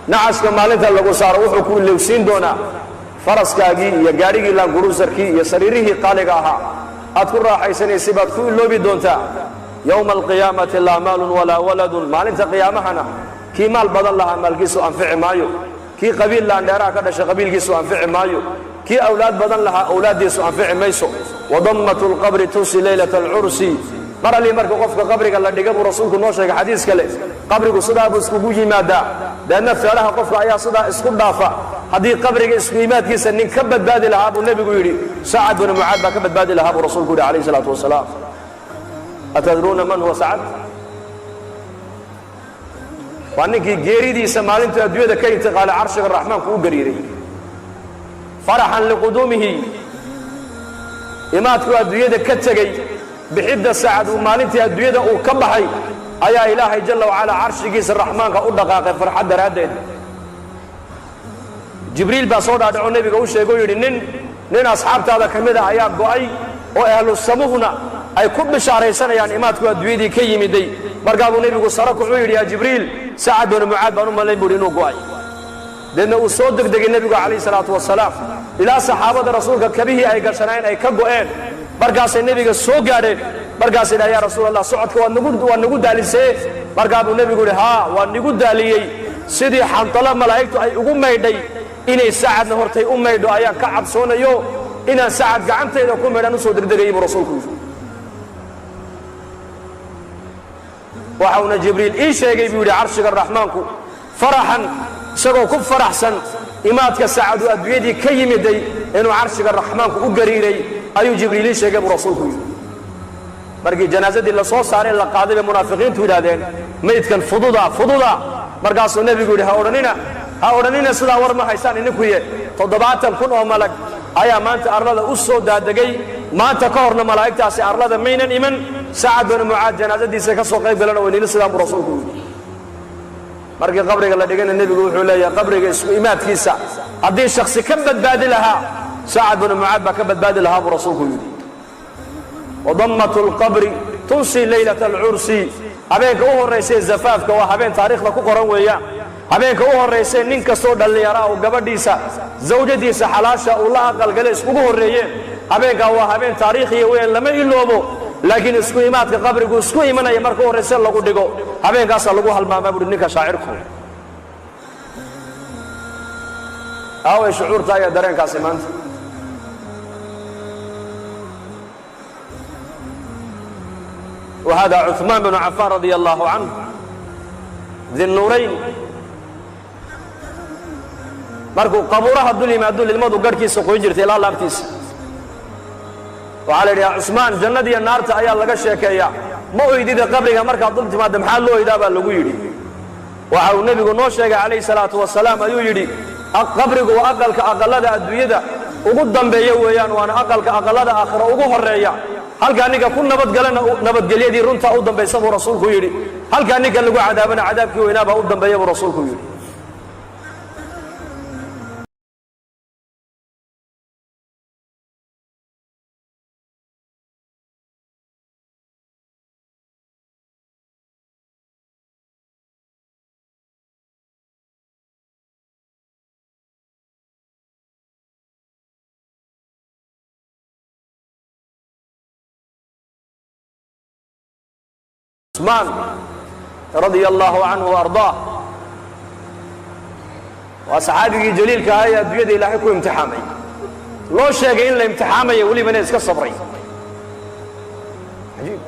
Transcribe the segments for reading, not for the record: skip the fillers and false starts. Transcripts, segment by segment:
Nacaska maalinta lagu saaro wuxuu ku ilowsiin doonaa faraskaagii iyo gaadhigii laanguruusarkii iyo sariirihii qaaliga ahaa aad ku raaxaysanaysay baad ku iloobi doontaa. Yowma alqiyaamati laa maalun walaa waladun, maalinta qiyaamahana kii maal badan lahaa maalkiisu anfici maayo, kii qabiil laandheeraha ka dhashay qabiilkiisu anfici maayo, kii awlaad badan lahaa awlaaddiisu anfici mayso. Wadammatu lqabri tunsi leylata alcursi. Mar allii marka qofka qabriga la dhiga buu rasuulku noo sheegay xadiis kale, qabrigu sidaa buu iskugu yimaadaa, deedna feedhaha qofka ayaa sidaa isku dhaafa. Haddii qabriga isku yimaadkiisa nin ka badbaadi lahaa buu nebigu yidhi, Sacad binu Mucaad baa ka badbaadi lahaa buu rasuulku yidhi calayhi salaatu wasalaam. Atadruuna man huwa Sacad? Waa ninkii geeridiisa maalintuu adduunyada ka intiqaalay carshiga raxmaanku u gariiray faraxan liquduumihi, imaadkuu adduunyada ka tegey. Bixidda Sacad uu maalintii adduunyada uu ka baxay ayaa Ilaahay jalla wacalaa carshigiisa raxmaanka u dhaqaaqay farxad daraaddeed. Jibriil baa soo dhaadhaco nebiga u sheegay oo yidhi, nin asxaabtaada ka mid ah ayaa go'ay oo ahlu samuhna ay ku bishaaraysanayaan imaadku adduunyadii ka yimiday. Markaa buu nebigu sare kuxuu yidhi, yaa Jibriil, Sacad binu Mucaad baan u malayn buuhi inuu go'ay. Deedna uu soo degdegay nebigu calayhi salaatu wasalaam ilaa saxaabada rasuulka kabihii ay gashanaayeen ay ka go'een. Markaasay nebiga soo gaadheen, markaasay dhaha, yaa rasuul Allah, socodka waad nagu daalisee. Markaa buu nebigu yidhi, haa, waa nigu daaliyey, sidii xantalo malaa'igtu ay ugu maydhay inay Sacadna hortay u maydho ayaan ka cabsoonayo, inaan Sacad gacantayda ku maydhaan usoo degdegayay buu rasuulku yidhi. Waxauna Jibriil ii sheegay buu yidhi carshiga raxmaanku faraxan, isagoo ku faraxsan imaadka Sacadu adduunyadii ka yimiday, inuu carshiga raxmaanku u gariiray ayuu Jibriil ii sheegay buu rasuulku yidhi. Markii janaasadii la soo saaray la qaaday bay munaafiqiintu yidhahdeen, maydkan fududa fududa. Markaasuu nebigu yidhi, ha odhanina, ha odhanina sidaa, war ma haysaan idinkuye, 70,000 oo malag ayaa maanta arlada u soo daadegay, maanta ka horna malaa'igtaasi arlada maynan iman, Sacad binu Mucaad janaasadiisa ka soo qayb galana weynina, sidaan buu rasuulku yidhi. Markii qabriga la dhigana nebigu wuxuu leeyahay, qabriga isku imaadkiisa haddii shaksi ka badbaadi lahaa, Sacad binu Mucaad baa ka badbaadi lahaa buu rasuulku yidhi. Wadammatu lqabri tunsi leylata alcursi. Habeenka u horraysay zafaafka waa habeen taariikhda ku qoran weeyaan, habeenka u horraysay nin kastoo dhallinyara uu gabadhiisa zawjadiisa xalaasha uu la aqalgale iskugu horreeyeen, habeenkaa waa habeen taariikhiya weeyaan, lama iloobo. Laakiin isku imaadka qabrigu isku imanaya marka u horrayse lagu dhigo, habeenkaasaa lagu halmaamaa buuhi ninka shaacirku. Aaway shucuurta iyo dareenkaasi maanta? وهذا عثمان بن عفان رضي الله عنه ذي النورين, markuu qabuuraha dul yimaado ilmadu garhkiisa qoyn jirtay ilaa laabtiisa. Waxaa la yidhi, yaa Cusmaan, jannadiiyo naarta ayaa laga sheekeeyaa, ma oydida qabriga markaad dul timaadda, maxaa loo oydaa baa lagu yidhi. Waxa uu nebigu noo sheegay calayhi salaatu wasalaam ayuu yidhi, qabrigu waa aqalka aqallada adduunyada ugu dambeeya weeyaan, waana aqalka aqallada aakhira ugu horreeya. Halkaa ninka ku nabadgalana nabadgelyadii runtaa u dambaysa buu rasuulku yidhi, halkaa ninka lagu cadaabana cadaabkii weynaabaa u dambeeya buu rasuulku yidhi. Cusmaan radia allahu canhu wa ardaah waa saxaabigii jaliilka ahaa ee adduunyada Ilaahay ku imtixaamay, loo sheegay in la imtixaamaya, welibana iska sabray. Cajiib.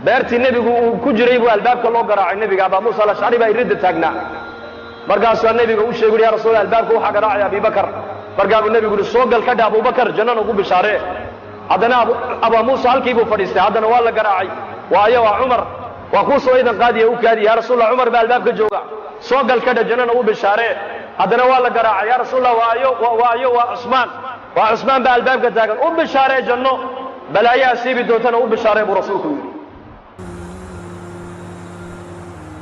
Beertii nebigu uu ku jiray buu albaabka loo garaacay nebiga. Abaa Muusa Alashcari baa iridda taagnaa. Markaasaa nebiga u sheegay, ya rasuul, albaabka waxaa garaacaya Abibakar. Markaa buu nebigu yihi, soo gal ka dha Abubakar, jannana ugu bishaaree. Haddana Abaa Muusa halkii buu fadhiistay. Haddana waa la garaacay. Waayo, waa Cumar, waa kuu soo idan qaadiya, u kaadiya. Ya rasuul Allah, Cumar baa albaabka jooga, soo gal ka dha, jannana u bishaaree. Haddana waa la garaacay. Ya rasuul Allah, waayo, waayo, waa Cusmaan, waa Cusmaan baa albaabka taagan, u bishaaree janno, balaayo asiibi doontana u bishaaree buu rasuulku yidhi.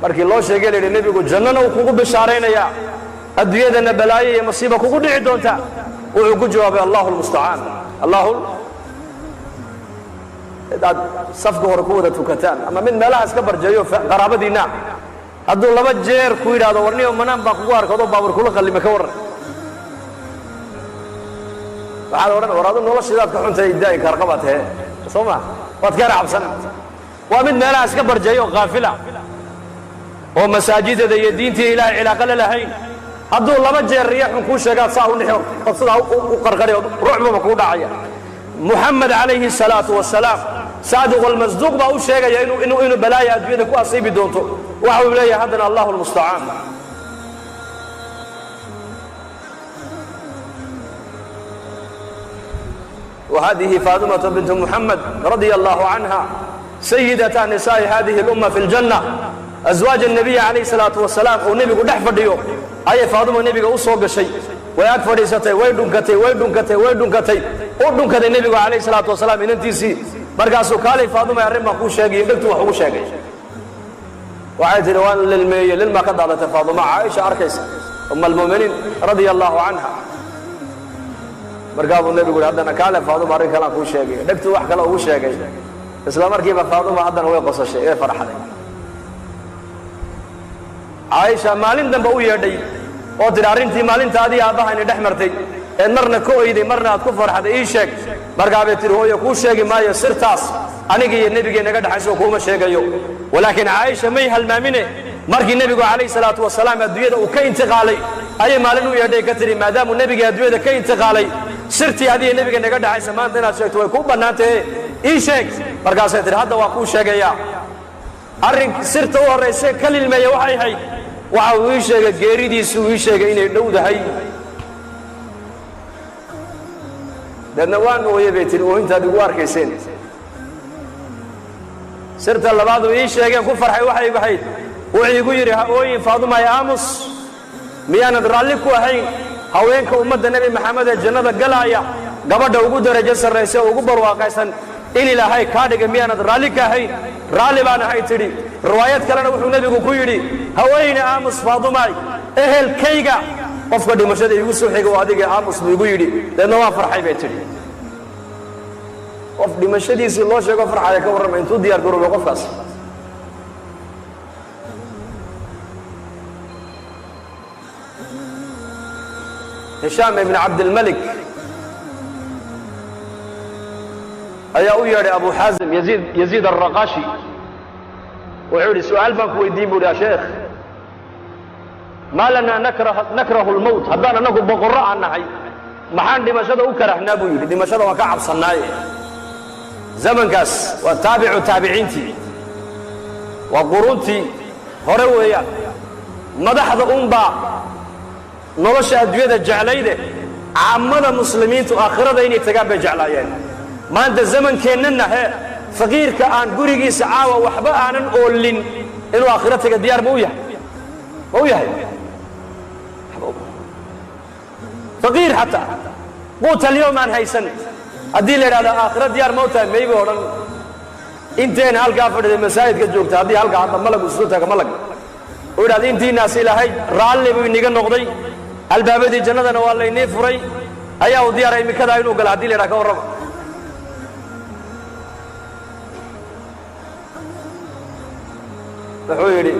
Markii loo sheegay la yidhi, nebigu jannana uu kugu bishaaraynayaa, adduunyadana balaayo iyo masiiba kugu dhici doonta, wuxuu ku jawaabay, allahu lmustacaan, allahu. Mid aad safka hore ku wada tukataan ama mid meelaha iska barjeeyo qaraabadiinna, hadduu 2 jeer ku yidhaahdo warniyo manaan baan kugu arkado baabuur kula qallime, ka warran? Waxaad odhan, war adu noloshiidaad ka xuntay, daa'i kaarqabaad tahe, soo ma? Waad ka yara cabsan. Waa mid meelaha iska barjeeyo oo kaafila oo masaajidada iyo diintii Ilaahay cilaaqa la lahayn. Hadduu 2 jeer riya xun kuu sheegaad saa u nixo ood sidaa u qarqari oo rucbaba kuu dhacaya. Muxamed calayhi salaatu wasalaam saadiq almasduuq baa u sheegaya inuu balaaya adduunyada ku asiibi doonto. Waxa uu leeyahay haddana allahu lmustacaan. وهذه فاطمة بنت محمد رضي الله عنها، سيدة نساء هذه الأمة في الجنة، أزواج النبي عليه الصلاة والسلام، oo nebigu dhex fadhiyo ayay Faadimo nebiga u soo gashay. Way ag fadhiisatay, way dhunkatay, way dhunkatay, way dhunkatay, u dhunkaday nebigu calayhi salaatu wasalaam inantiisii. Markaasuu, kaalay Faadimo, arrin baan kuu sheegay. Dhegtu wax ugu sheegay. Waxay tidhi, waan lilmeeyey. Lilmaa ka daadatay Faadimo, Caaisha arkaysa, um almu'miniin radia allahu canha. Markaa buu nebigu yidhi, haddana kaale Faaduma, arrin kalaan kuu sheegay. Dhegtuu wax kale ugu sheegay. Isla markiiba Faaduma haddana way qosashay, way farxday. Caaisha maalin dambe u yeedhay oo tidhi, arrintii maalintaadii aabbahayni dhex martay eed marna ka oyday marna aad ku farxday ii sheeg. Markaa bay tidhi, hooyo, kuu sheegi maayo sirtaas aniga iyo nebigay naga dhexayso, kuuma sheegayo. Walaakiin Caaisha may halmaamine, markii nebigu calayhi salaatu wasalaam adduunyada uu ka intiqaalay ayay maalin u yeedhay, ka tidhi, maadaamuu nebigii adduunyada ka intiqaalay, sirtii adiga nebiga naga dhexaysa maanta inaad sheegto way kuu bannaantahe, ii sheeg. Markaasay tidhi, hadda waan kuu sheegayaa. Arrin sirta u horrayse ka lilmeeya waxay ahayd, waxa uu ii sheegay geeridiisu uu ii sheegay inay dhowdahay. Deedna waan ooye, bay tihi, oohintaad igu arkayseen. Sirta labaad uu ii sheegeen ku farxay waxay ahayd, wuxuu igu yidhi, ha ooyin Faadumay, aamus. Miyaanad raalli ku ahayn haweenka ummadda Nebi Maxamed ee jannada galaaya gabadha ugu darajo sarraysa oo ugu barwaaqaysan in Ilaahay kaa dhigay? Miyaanad raalli ka ahayn? Raalli baan ahay, tidhi. Riwaayad kalena wuxuu nebigu ku yidhi, haweyne, aamus Faadumay, ehelkayga qofka dhimashada iigu soo xiga oo adiga, aamus buu igu yidhi. Deedna waan farxay, bay tidhi. Qof dhimashadiisii loo sheego farxaya, ka warrama intuu diyaar garoobay qofkaas? Hishaam ibn Cabdilmalik ayaa u yeedhay Abu Xaazim Yaziid Alraqashi. Wuxuu yidhi, su-aal baan ku weydiin, bu yidhi, sheekh, maa lanaa nakrahu lmowt? Haddaan annagu boqorro aan nahay, maxaan dhimashada u karahnaa? Buu yidhi. Dhimashada waan ka cabsannaaye. Zamankaas waa taabicu taabiciintii, waa quruntii hore weeyaan. Madaxda unbaa nolosha adduunyada jeclayde, caamada muslimiintu aakhirada inay tagaan bay jeclaayeen. Maanta zamankeennana hee, faqiirka aan gurigiisa caawa waxba aanan oolin inuu aakhiro taga diyaar ma u yahay? Ma u yahay? Faqiir xataa quuta alyawm aan haysan haddii la idhahdo aakhiro diyaar ma u tahay, mayba odhan. Inteena halkaa fadhiday masaajidka joogta, haddii halkaa hadda malag uu soo taaga, malag oo idhahda, intiinaas Ilaahay raalli buu iniga noqday, albaabadii jannadana waa laynii furay, ayaa u diyaaray imikadaa inuu gala, haddii la idhaha, ka warrama? Wuxuu yidhi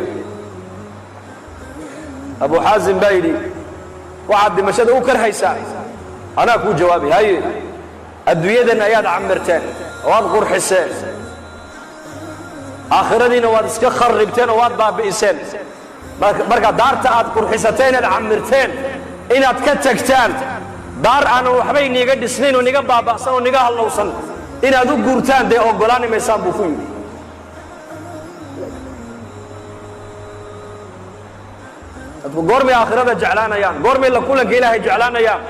Abu Xaasim baa yidhi, waxaad dhimashada u karhaysaa anaa kuu jawaabay. Haye, adduunyadan ayaad camirteen oo waad qurxiseen, aakhiradiina waad iska kharribteen oo waad baabi'iseen. Marka daarta aad qurxisateen ead camirteen inaad ka tagtaan, daar aanan waxbay niiga dhisnayn oo niga baaba'san oo niga hallowsan inaad u guurtaan, dee oggolaani maysaan, buu ku yidhi. Dadku goormay aakhirada jeclaanayaan? Goormay la kulanka Ilaahay jeclaanayaan?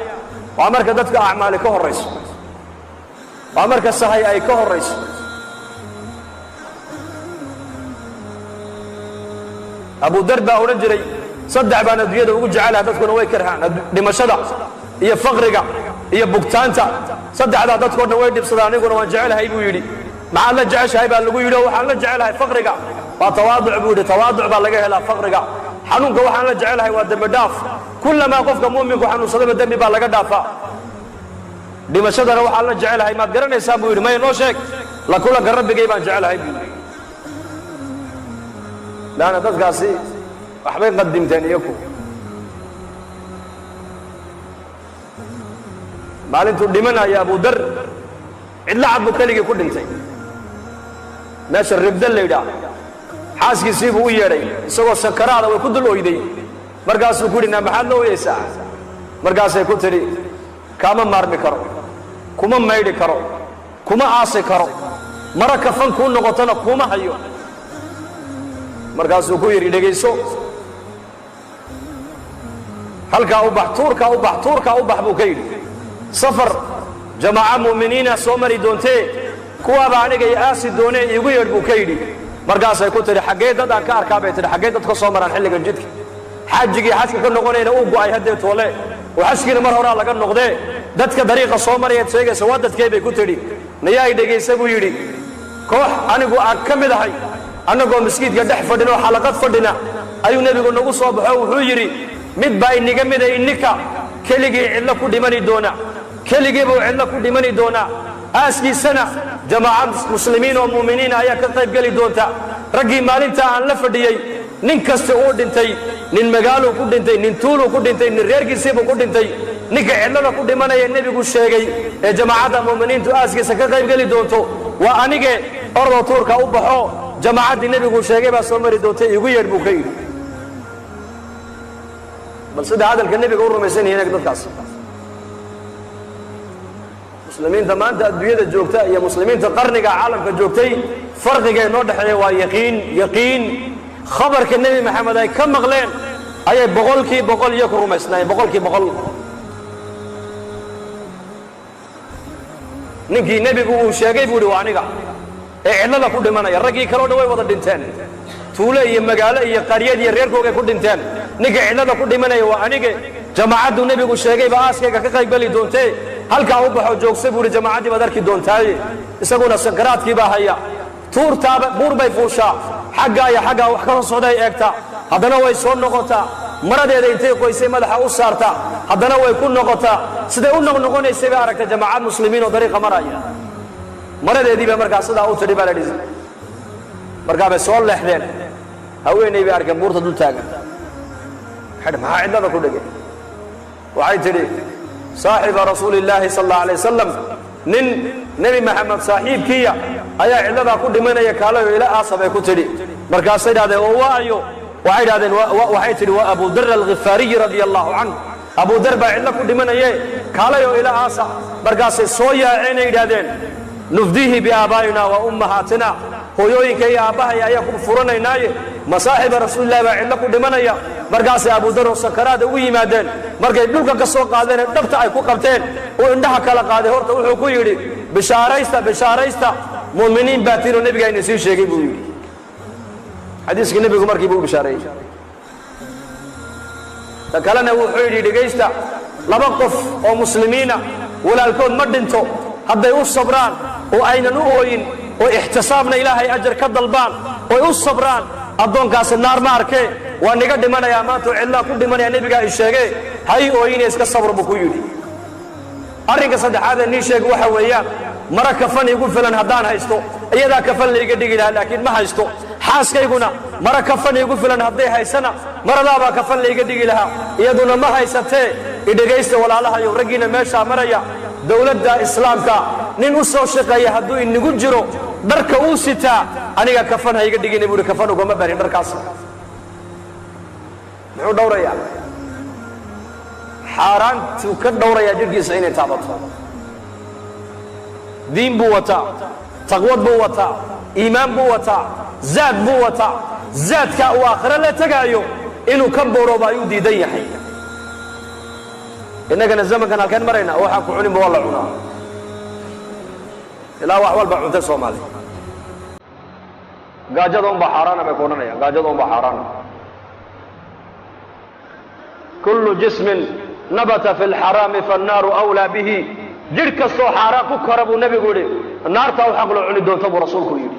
Waa marka dadka acmaali ka horrayso, waa marka sahay ay ka horrayso. Abu Dar baa odhan jiray, saddex baan adduunyada ugu jecelaha, dadkuna way karhaan: dhimashada iyo faqriga iyo bugtaanta. Saddexdaa dadkao dhan way dhibsadaan, aniguna waan jecelahay, buu yidhi. Maxaad la jeceshahay, baa lagu yidhi. Oo waxaan la jecelahay faqriga waa tawaaduc, buu yidhi. Tawaaduc baa laga helaa faqriga. Xanuunka waxaan la jecelahay waa dembi dhaaf. Kullamaa qofka mu'minku xanuunsadaba dembi baa laga dhaafaa. Dhimashadana waxaan la jecelahay maad garanaysaan, buu yidhi. Maya, noo sheeg. La kulanka rabbigay baan jecelahay buu yidhi. Laanna dadkaasi waxbay qadimteen iyaku. Maalintuu dhimanaya Abu Dar cidla cad buu keligii ku dhintay meesha Ribda la yidhaah. Xaaskiisii buu u yeedhay isagoo sakaraada, way ku dul oyday. Markaasuu ku yidhi, naa maxaad la oyeysaa? Markaasay ku tidhi, kaama maarmi karo, kuma maydhi karo, kuma aasi karo, mara kafan kuu noqotona kuma hayo. Markaasuu ku yidhi, dhegayso, halkaa u bax, tuurkaa u bax, tuurkaa u bax buu ka yidhi. Safar jamaaca mu'miniina soo mari doontee, kuwaaba aniga i aasi doonee, iigu yeedh buu ka yidhi. Markaasay ku tidhi, xaggee dad aan ka arkaa bay tidhi, xaggee dad ka soo maraan xilligan jidka? Xaajigii xajka ka noqonayna uu go'ay haddee toole, oo xajkiina mar horaa laga noqdee, dadka dariiqa soo marayaad sheegaysa waa dadkee bay ku tidhi. Nayaa i dhegaysa buu yidhi, koox anigu aan ka mid ahay annagoo maskiidka dhex fadhina oo xalaqad fadhina ayuu nebigu nagu soo baxo. Wuxuu yidhi, mid baa iniga mida ininka keligii cidlo ku dhimani doona, keligii buu cidlo ku dhimani doonaa, aaskiisana jamaaca muslimiin oo mu'miniina ayaa ka qayb geli doonta. Raggii maalintaa aan la fadhiyey nin kasta uu dhintay, nin magaaluu ku dhintay, nin tuuluu ku dhintay, nin reerkiisiibuu ku dhintay. Ninka cidlada ku dhimanaya nebigu sheegay ee jamaacadda mu'miniintu aaskiisa ka qayb geli doonto waa anige. Ordoo tuurka u baxo, jamaacaddii nebigu sheegay baa soo mari doonta, iigu yeedh buu ka yidhi. Bal sida hadalka nebiga u rumaysan yihiin dadkaas. Muslimiinta maanta adduunyada joogta iyo muslimiinta qarniga caalamka joogtay farqiga inoo dhexeeya waa yaqiin. Yaqiin khabarka Nebi Maxamed ay ka maqleen ayay 100% iyo ku rumaysnaayeen, 100%. Ninkii nebigu uu sheegay buu yidhi waa aniga ee cidlada ku dhimanaya. Raggii kaleo dhan way wada dhinteen, tuulo iyo magaalo iyo qaryad iyo reerkoogay ku dhinteen. Ninka cidlada ku dhimanaya waa anige, jamaacaddu nebigu sheegay baa aaskayga ka qaybgeli doontee, halkaa u baxo joogsa buu yidhi, jamaacaddii baad arki doontaaye. Isaguna sakaraadkii baa haya, tuurtaaba buur bay fuushaa, xaggaa iyo xaggaa wax ka soo socday eegtaa, haddana way soo noqotaa, maradeeda intay qoysay madaxa u saartaa, haddana way ku noqotaa. Siday u noqnoqonaysay bay aragtay jamaacad muslimiin oo dariiqa maraya. Maradeedii baa markaa sidaa u tidhi baa la dhisi. Markaa bay soo leexdeen, haweeney bay arkeen buurta dul taagan. Maxaa cidlada ku dhegay? Waxay tidhi, saaxiba rasuuli illaahi sal alla alay wasalam, nin Nebi Maxamed saaxiibkiiya ayaa cidladaa ku dhimanaya, kaalayo ila aasa bay ku tidhi. Markaasay idhahdeen, oo waayo? Waxay idhahdeen, waxay tidhi, waa Abu Dar Alghifaariyi radia allahu canh, Abu Dar baa cidlo ku dhimanaye, kaalayo ila aasa. Markaasay soo yaaceenay yidhahdeen, nufdiihi biaabaa'ina wa ummahaatina, hooyooyinka iyo aabbahay ayaa ku furanaynaaye, masaaxiba rasuulillahi baa cidlo ku dhimanaya? Markaasay Abu Dar oo sakaraada ugu yimaadeen. Markay dhulka ka soo qaadeen ee dhabta ay ku qabteen uu indhaha kala qaaday, horta wuxuu ku yidhi, bishaaraysta, bishaaraysta, mu'miniin baa tiinoo nebigaa ina sii sheegay buu yidhi. Xadiiskii nebigu markii buu u bishaareeyey. Ta kalena wuxuu yidhi, dhegaysta, laba qof oo muslimiina walaalkood ma dhinto, hadday u sabraan oo aynan u ooyin oo ixtisaabna ilaahay ajar ka dalbaan oy u sabraan, addoonkaasi naar ma arkee. Waa niga dhimanayaa maanta oo cidlaa ku dhimanaya, nebigaa i sheegee, hay ooyine, iska sabr buu ku yidhi. Arrinka saddexaad ee nii sheeg waxa weeyaan, mara kafan igu filan haddaan haysto iyadaa kafan layga dhigi lahaa, laakiin ma haysto. Xaaskayguna mara kafan igu filan hadday haysana maradaabaa kafan layga dhigi lahaa, iyaduna ma haysatee. Idhegaysta walaalahayow, raggiina meeshaa maraya, dowladda islaamka nin u soo shaqeeya hadduu inagu jiro, dharka uu sitaa aniga kafan ha iga dhigina buuhi, kafan ugama barin dharkaas. Muxuu dhowrayaa? Xaaraantuu ka dhowrayaa jidhkiisa inay taabato. Diin buu wataa, taqwad buu wataa, iimaan buu wataa, zaad buu wataa. Zaadkaa uu aakhiro la tegaayo inuu ka boorooba ayuu diidan yahay. Innagana zamankan halkeen maraynaa? Waxaan ku cuninba waa la cunaa, ilaa wax walba cuntay Soomaali. Gaajada un baa xaaraana bay ku odhanayaan, gaajada un baa xaaraana. Kullu jismin nabata fi lxaraami faannaaru awlaa bihi, jidh kastoo xaaraan ku kora buu nebigu yidhi naartaa u xaqloo cuni doonta buu rasuulku yidhi.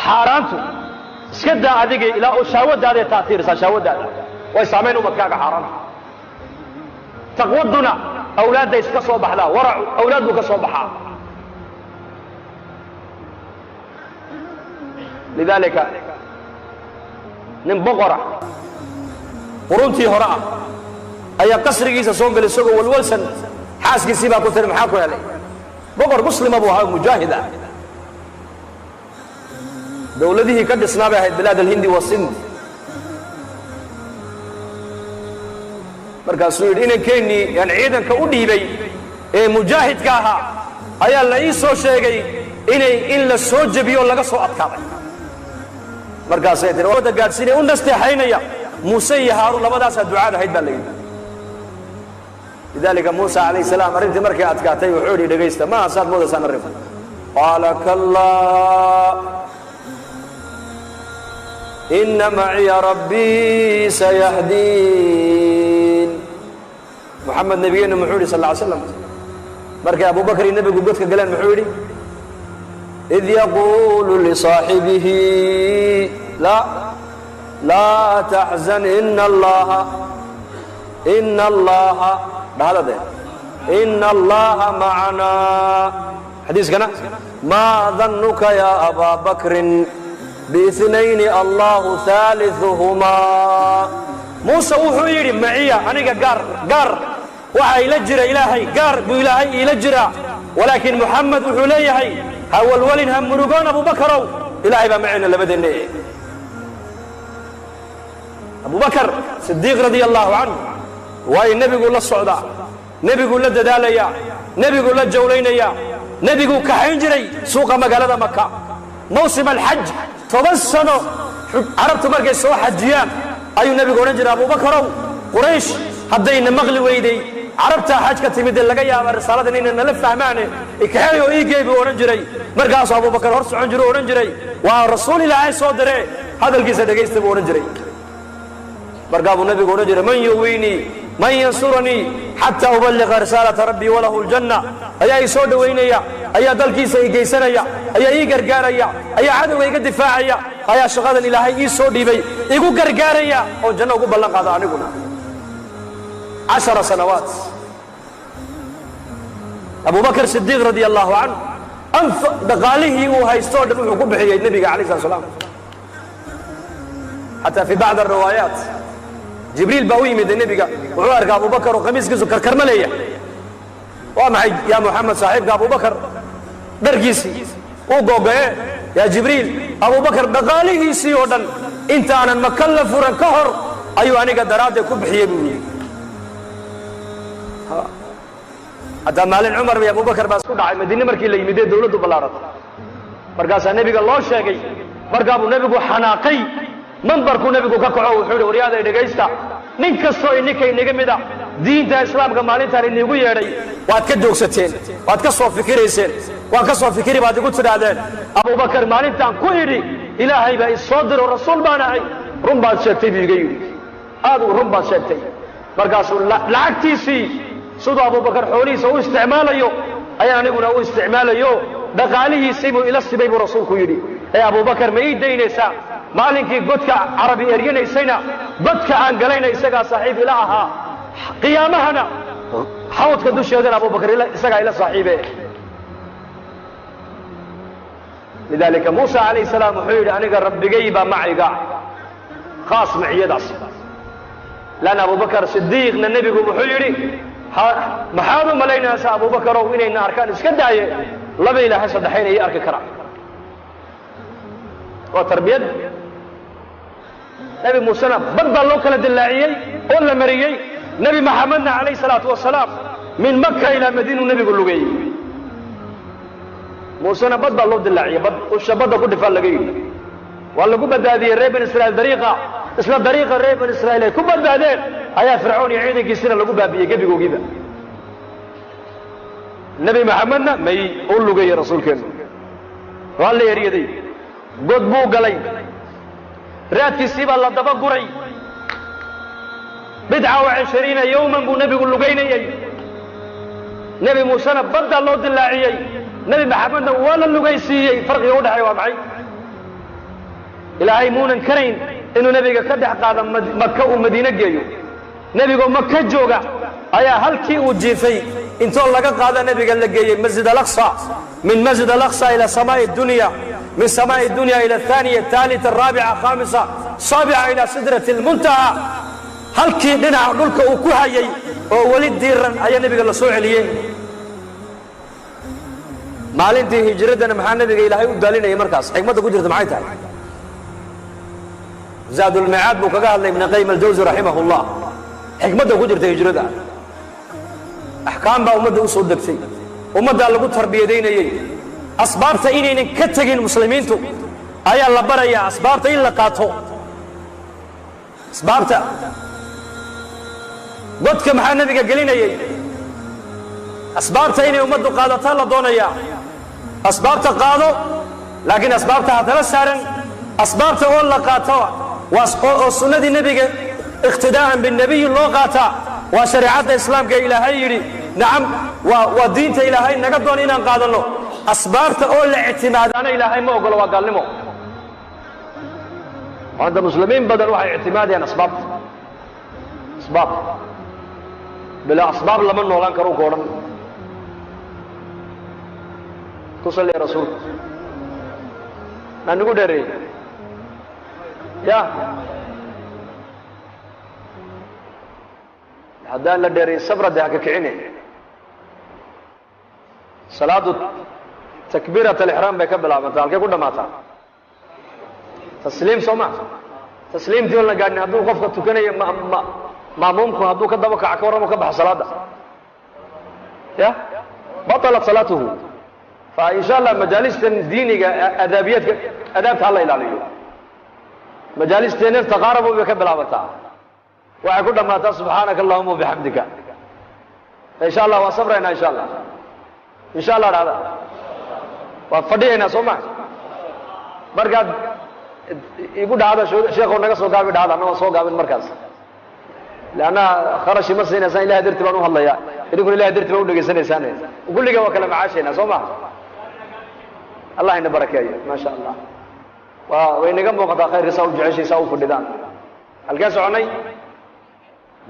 Xaaraantu iska daa adigay, ilaa oo shahwadaaday taatiirisaa, shahwadaada way saamayn ubadkaaga xaaraanta. Taqwaduna awlaadday iska soo baxdaa, waracu awlaad buu ka soo baxaa. Lidaalika nin boqora quruntii hore ah ayaa qasrigiisa soo galay isagoo walwalsan. Xaaskiisii baa ku tiri, maxaa ku helay? Boqor muslima buu ahaa, mujaahid ah. Dowladihii ka dhisnaa bay ahayd bilaad alhindi wasind. Markaasuu yidhi, inankeenii yaan ciidanka u dhiibay ee mujaahidka ahaa ayaa la ii soo sheegay inay in la soo jebiyo, laga soo adkaaday. Markaasay tiri, wada gaadhsiinaya, u nasteexaynaya Muuse iyo Haaruun, labadaasaa ducaad ahayd baa la yidhi. Lidaalika Muusa calayh salaam arrintii markay adkaatay wuxuu yidhi, dhegaysta, maaha saad moodaysaan arrinku. Qaala kallaa, ina maciya rabbii sayahdiin. Moxamed nabigeennu muxuu yidhi sal ly slam markay Abubakar iyo nebigu godka galeen? Muxuu yidhi? Id yaquulu lisaaxibihi laa taxzan, ina allaha, ina allaha, dhahda de, ina allaha macanaa. Xadiiskana, maa danuka ya abaa bakrin biinayni allahu haaliثuhumaa. Muuse wuxuu yidhi, maciya aniga gaar gaar waxaa ila jira Ilaahay, gaar buu Ilaahay iila jiraa. Walaakiin Muxamed wuxuu leeyahay, ha walwalin, ha murugoon Abubakarow, Ilaahay baa macayna labadeenna. E Abubakar Sidiiq radia allahu canhu, waayo nebiguu la socdaa, nebiguu la dadaalayaa, nebiguu la jawlaynayaa, nebiguu kaxayn jiray suuqa magaalada Maka mawsim alxaj. 10 sano carabtu markay soo xajiyaan ayuu nebigu odhan jiray, Abubakarow, Quraysh haddayna maqli weyday, carabtaa xaj ka timid ee laga yaaba risaaladan inay nala fahmaane, ikaxeey oo iigey buu odhan jiray. Markaasuu Abubakar hor socon jiru odhan jiray, waa rasuul Ilaahay soo diree, hadalkiisa dhegaysta buu odhan jiray. Markaa buu nebigu odhan jiray, man yuwiinii, man yansuranii xataa uballiqa risaalata rabbii walahu ljanna? Ayaa ii soo dhowaynaya, ayaa dalkiisa ii geysanaya, ayaa ii gargaaraya, ayaa cadowga iga difaacaya, ayaa shaqadan Ilaahay ii soo dhiibay igu gargaaraya oon janno ugu ballan qaado aniguna? 10 sanawaat Abubakar Sidiiq radia allahu canhu anf dhaqaalihii uu haysto o dhan wuxuu ku bixiyey nebiga alayh slat slam. Xataa fi bacd ariwaayaat Jibriil baa u yimid nebiga, wuxuu arkaa Abubakar oo khamiiskiisu karkarma leeyahay. Waa maxay yaa Moxamed saaxiibka Abubakar dharkiisii uu googo'e? Yaa Jibriil, Abubakar dhaqaalihiisii oo dhan intaanan Maka la furan ka hor ayuu aniga daraaddeed ku bixiyey buu yidhi. Hataa maalin Cumar iyo Abubakar baa isku dhacay Madiine markii la yimidee dawladdu ballaaratay. Markaasaa nebiga loo sheegay, markaa buu nebigu xanaaqay, mambarkuu nebigu ka kaco, wuxuu yidhi, waryaaday dhegaysta, nin kastoo ininka inaga mid a diinta islaamka maalintaan iniigu yeedhay waad ka joogsateen, waad ka soo fikirayseen, waan ka soo fikiri baad igu tidhaahdeen. Abubakar maalintaan ku idhi Ilaahay baa isoo diro, rasuul baan ahay, run baad sheegtay buu iga yidhi, aad run baad sheegtay. Markaasuu lacagtiisii siduu Abubakar xoolihiisa u isticmaalayo ayaan aniguna u isticmaalayo, dhaqaalihiisii buu ila sibay buu rasuulku yidhi. Ee Abubakar ma ii daynaysaa? Maalinkii godka carabi eryanaysayna, godka aan galayna isagaa saaxiib ila ahaa, qiyaamahana xawdka dusheedana Abubakar isagaa ila saaxiibe. Lidaalika Muusa calayh salaam wuxuu yidhi, aniga rabbigay baa maciga khaas maciyadaas. Lanna Abubakar Sidiiqna nebigu wuxuu yidhi, maxaad u malaynaysaa Abubakarow inayna arkaan iska daaye, laba Ilaahay saddexayna ii arki karaan? Waa tarbiyad. Nebi Muusena bad baa loo kala dillaaciyey oo la mariyey. Nebi Maxamedna calayh salaatu wasalaam min Maka ilaa Madiinuu nebigu lugeeyey. Muusena bad baa loo dillaaciyey, bad usha badda ku dhifaa laga yidhi, waa lagu badbaadiyey reer bani Israiil. Dariiqa isla dariiqa reer bani Israiil ay ku badbaadeen ayaa Fircoon iyo ciidankiisina lagu baabiyey gebigoogiiba. Nebi Maxamedna may u lugeeyey rasuulkeennu, waa la eryaday, god buu galay, raadkiisii baa la daba guray. Bidca wa cishriina yowman buu nebigu lugaynayey. Nebi Muusena baddaa loo dillaaciyey, Nebi Maxamedna waa la lugaysiiyey. Farqiga u dhexeeya waa maxay? Ilaahay muunan karayn inuu nebiga ka dhex qaado Maka uu Madiine geeyo? Nebigoo Maka jooga ayaa halkii uu jiifay intoo laga qaada nebiga la geeyey Masjid Alaqsa, min Masjid Alaqsa ila samaa'i dunya. Min samaa'i dunya ila athaniya, athalitha, araabica, khamisa, saabica, ila sidrati almuntaha. Halkii dhinaca dhulka uu ku hayay oo weli diiran ayaa nebiga la soo celiyey. Maalintii hijraddana maxaa nebiga Ilaahay u daalinayay markaas? Xikmadda ku jirta maxay tahay? Zaadulmicaad buu kaga hadlay Ibn Qayim Aljawsi raximah llah xikmadda ku jirta hijrada. Axkaam baa ummadda u soo degtay, ummaddaa lagu tarbiyadaynayey. Asbaabta inaynan ka tegin muslimiintu ayaa la barayaa, asbaabta in la qaato. Asbaabta godka maxaa nebiga gelinayey? Asbaabta inay ummaddu qaadataa la doonayaa. Asbaabta qaado, laakiin asbaabta ha tala saaran. Asbaabta oo la qaato waa oo sunnadii nebiga iqtidaa'an binnabiyi loo qaataa, waa shareecadda Islaamka ee Ilaahay yidhi. Nacam, waa diinta Ilaahay naga doon inaan qaadanno. Asbaabta oo la ictimaadaana Ilaahay ma ogolo, waa gaalnimo. Maanta muslimiin badan waxay ictimaadayaan asbaabta. Asbaab, bilaa asbaab lama noolaan karo ka odhan. Ku salliya rasuulka. Maa nagu dheereeyey? Ya, haddaan la dheereeyey sabra de ha ka kicine. Salaadu takbiirat alixraam bay ka bilaabantaa, halkay ku dhammaataa? Tasliim, soo ma? Tasliimtii oon la gaadhin hadduu qofka tukanayo ma maamuumku hadduu ka daba kaco, ka warramo, ka baxo salaadda, ya batalat salaatuhu. Fa in sha Allah majaalistan diiniga adaabiyaadka, adaabta hala ilaaliyo. Majaalisteena taqaarabu bay ka bilaabantaa, waxay ku dhammaataa subxaanaka allahuma bixamdika. In sha Allah waa sabraynaa, insha Allah, insha Allah dhahda waa fadhiyaynaa, soo ma? Markaad igu dhahda sheekhow naga soo gaabi dhahda, anna waan soo gaabin markaas, leanna kharashi ma siinaysaan. Ilahay darti baan u hadlayaa, idinkuna Ilahay darti baan u dhegaysanaysaan. Kulliga waa kala macaashaynaa, soo ma? Allah ina barakeeyo. Maa sha Allah, waa way naga muuqataa khayrka saa u jeceshay, saa u fadhidaan. Halkee soconnay?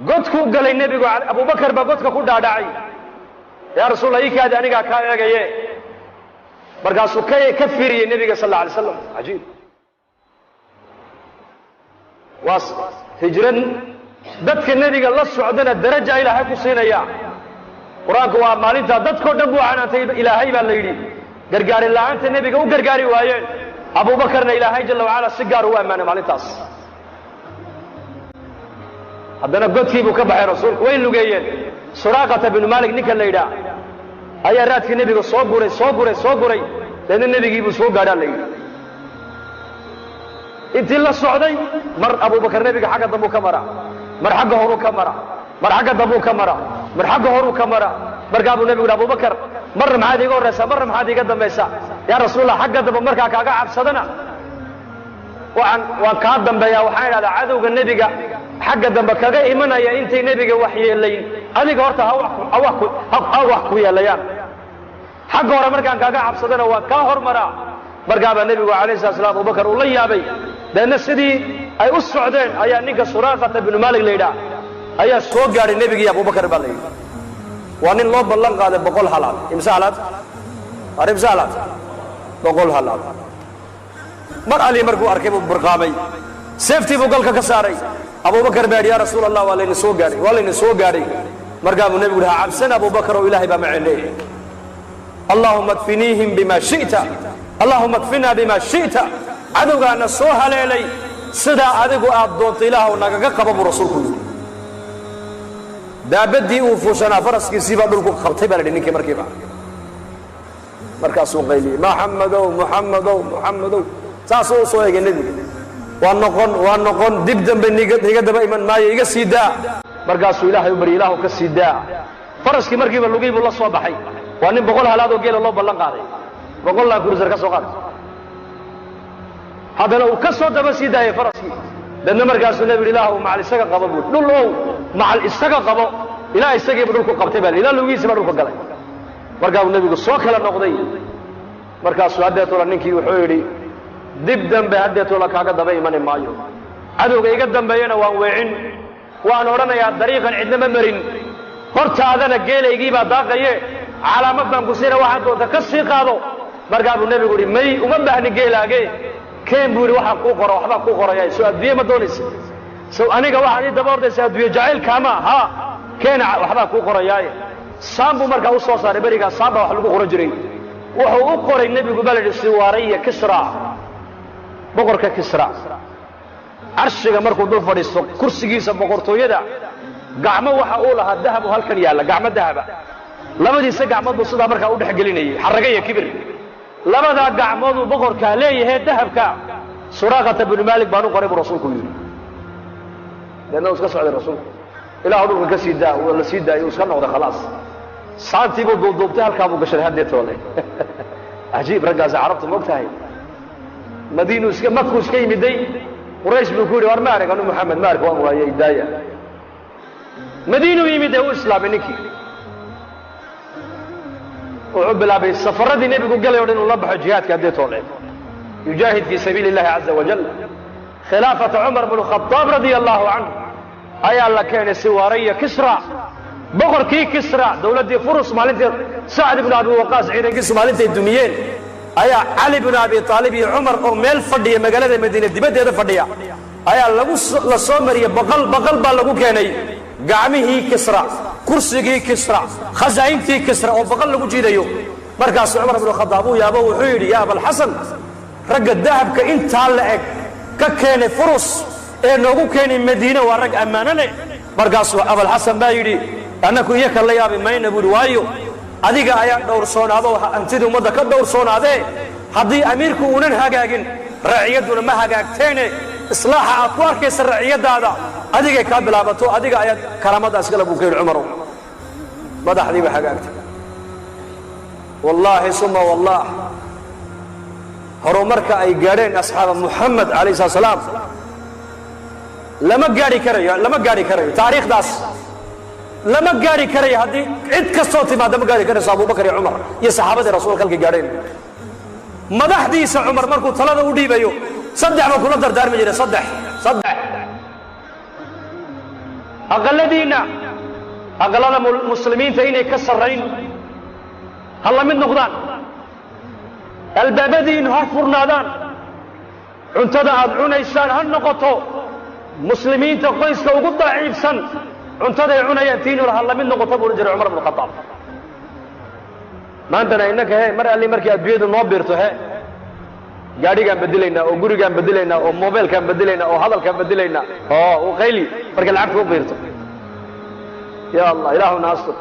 Godkuu galay nebigu, Abubakar baa godka ku dhaadhacay. Yaa rasuul Allah, ii kaadi, anigaa kaa eegaye. Markaasuu ka fiiriyey nebiga sal alla alay slam. Cajiib, waa hijrad. Dadka nebiga la socdana daraja Ilaahay ku siinaya. Qur-aanku waa maalintaa dadkao dhan buu canaantay Ilaahay, baa la yidhi, gargaarin la'aanta nebiga u gargaari waayeen. Abubakarna Ilaahay jala wacala si gaar ugu ammaanay maalintaas. Haddana godkii buu ka baxay rasuulku, way lugeeyeen. Suraaqata binu Malik ninka la yidhaah ayaa raadkii nebiga soo guray, soo guray, soo guray, deedna nebigii buu soo gaadhaa la yidhi. Intii la socday mar Abubakar nebiga xagga dambuu ka mara, mar xagga horuu ka mara, mar xagga dambuu ka mara, mar xagga horuu ka mara. Markaa buu nebigu yidhi, Abubakar, marna maxaad iiga horraysaa, marna maxaad iiga dambaysaa? Yaa rasuulallah, xagga dambe markaa kaaga cabsadana waxaan waan kaa dambeeyaa. Waxaan idhahdaa cadowga nebiga xagga dambe kaga imanaya intay nebiga wax yeelayn, adiga horta ha wax ku yeelayaan. Xagga hore markaan kaaga cabsadana waan kaa hormaraa. Markaabaa nebigu alayh sala slam Abubakar uu la yaabay. Deedna sidii ay u socdeen ayaa ninka Suraaqata binu Malik la yidhaah ayaa soo gaadhay nebigii Abubakar, baa la yidhi. Waa nin loo ballan qaaday 100 halaad. Imse halaad? Ar imse halaad? 100 halaad. Mar Ali markuu arkay buu burqaamay, seeftii buu galka ka saaray. Abubakar baa yidhi, yaa rasuul Allah, waa layna soo gaadhay, waa layna soo gaadhay. Markaa buu nebigu yidhi, ha cabsan Abubakar oo Ilaahay baa macene. Allahuma kfiniihim bima shi'ta, allahuma kfinaa bima shi'ta. Cadowgaana soo haleelay sidaa adigu aad doonto Ilaahw nagaga qaba, buu rasuulku yidhi. Daabaddii uu fuushanaa, faraskiisii baa dhulku qabtay, baa la yidhi ninkii markiiba. Markaasuu qayliyey, Maxamedow, Muxamedow, Muxamedow. Saasuu u soo eegay nebiga. Waa noqon, waa noqon, dib dambe niga daba iman maayo, iga sii daa. Markaasuu Ilaahay u baryay, Ilaahu ka sii daa. Faraskii markiiba lugii buu la soo baxay. Waa nin 100 halaad oo geela loo ballan qaaday, 100 Land Cruiser ka soo qaaday. Haddana uu ka soo daba sii daayay faraskii. Deedna markaasuu nebigu, Ilaahu macal isaga qabo buu, dhul ow macal isaga qabo. Ilaa isagiiba dhulku qabtay baa, ilaa lugihiisi baa dhulka galay. Markaa buu nebigu soo kala noqday. Markaasuu haddeetoola ninkii wuxuu yidhi, dib dambe haddeetoola kaaga daba imani maayo. Cadowga iga dambeeyana waan weecin, waan odhanayaa dariiqan cidna ma marin. Hortaadana geelaygii baa daaqaye, calaamad baan ku siina, waxaad doonta ka sii qaado. Markaa buu nebigu yidhi may uma baahni geelaage, keen buu yidhi waxaan kuu qoro, waxbaan kuu qoraya, soo adduunye ma doonaysa? Sow aniga waxaad ii daba ordaysa adduunye jacaylkaama? Haa, keena waxbaan kuu qorayaaye. Saan buu markaa u soo saaray, berigaa saan baa wax lagu qoran jiray. Wuxuu u qoray nebigu baa la yidhi siwaaraya Kisra, boqorka Kisra, carshiga markuu dul fadhiisto kursigiisa boqortooyada, gacmo waxa uu lahaa dahab oo halkan yaalla, gacmo dahaba, labadiisa gacmood buu sidaa markaa u dhex gelinayay, xarraga iyo kibir. Labadaa gacmooduu boqorkaa leeyahay dahabka, Suraaqata binu Maalik baan u qoray buu rasuulku yidhi. Deedna uu iska socday rasuulku, ilaahu dhulka ka sii daa, la sii daayay, uu iska noqday khalaas. Saantii buu duubduubtay, halkaa buu gashaday haddee toole. Cajiib, raggaasi carabtu ma og tahay. Madiinuu iska, Makuu iska yimiday, Quraysh buu ku yidhi war ma arag anu Muxamed, ma ark, waan waayey, daaya. Madiinuu yimid ee u islaamay ninkii, wuxuu bilaabay safaradii nebigu galay o dhan inuu la baxo jihaadka haddee toole, yujaahid fii sabiili illahi caza wajal. Khilaafata Cumar bnu Khadaab radia allahu canhu ayaa la keenay siwaaraya Kisra, boqorkii Kisra, dowladdii Furus maalintii Sacd ibnu Abi Waqaas ciidankiisu maalintay dumiyeen, ayaa Cali bnu Abi Aalib iyo Cumar oo meel fadhiya magaalada Madiine dibaddeeda fadhiya ayaa lagu la soo mariyey, baqal baqal baa lagu keenay gacmihii Kisra, kursigii Kisra, khasaa'intii Kisra oo baqal lagu jiidayo. Markaasuu Cumar bnu Khadaab uu yaabo, wuxuu yidhi yaa Abalxasan, ragga dahabka intaa la eg ka keenay Furus ee noogu keenay Madiine waa rag ammaano leh. Markaasuu Abalxasan baa yidhi annaku iyaka la yaabi mayna buu yidhi, waayo adiga ayaa dhowrsoonaado, hantidii ummadda ka dhowrsoonaadee, haddii amiirku uunan hagaagin raciyadduna ma hagaagteene, islaaxa aad ku arkaysa raciyaddaada adigay kaa bilaabato, adiga ayaad karaamadaas gala buu ka yidhi Cumarow. Madaxdiiba hagaagtay, wallaahi suma wallaah, horumarka ay gaadheen asxaaba Muxamed calayhi salatu salaam lama gaadhi karayo, lama gaadhi karayo, taariikhdaas lama gaadhi karayo. Haddii cid kastoo timaadda ma gaadhi karayso Abubakar iyo Cumar iyo saxaabadii rasuulka halkay gaadheen. Madaxdiisa Cumar markuu talada u dhiibayo saddex buu kula dardaarmi jiray, saddex saddex. Aqaladiinna aqalada muslimiinta inay ka sarrayn ha la mid noqdaan, albaabadiinnu ha furnaadaan, cuntada aad cunaysaan ha noqoto muslimiinta qoyska ugu daciifsan cuntaday cunayaan tiinuna ha la mid noqoto buu odhan jiray Cumar bnu Khadaab. Maantana innaka he mar alli markii adduunyadu noo biirto he gaadhigaan bedelaynaa oo gurigaan bedelaynaa oo mobeelkaan bedelaynaa oo hadalkaan bedelaynaa oo u qayli markay lacagta u biirto. Ya Allah, ilaahuna astur.